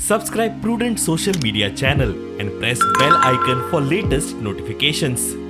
Subscribe Prudent social media channel and press bell icon for latest notifications.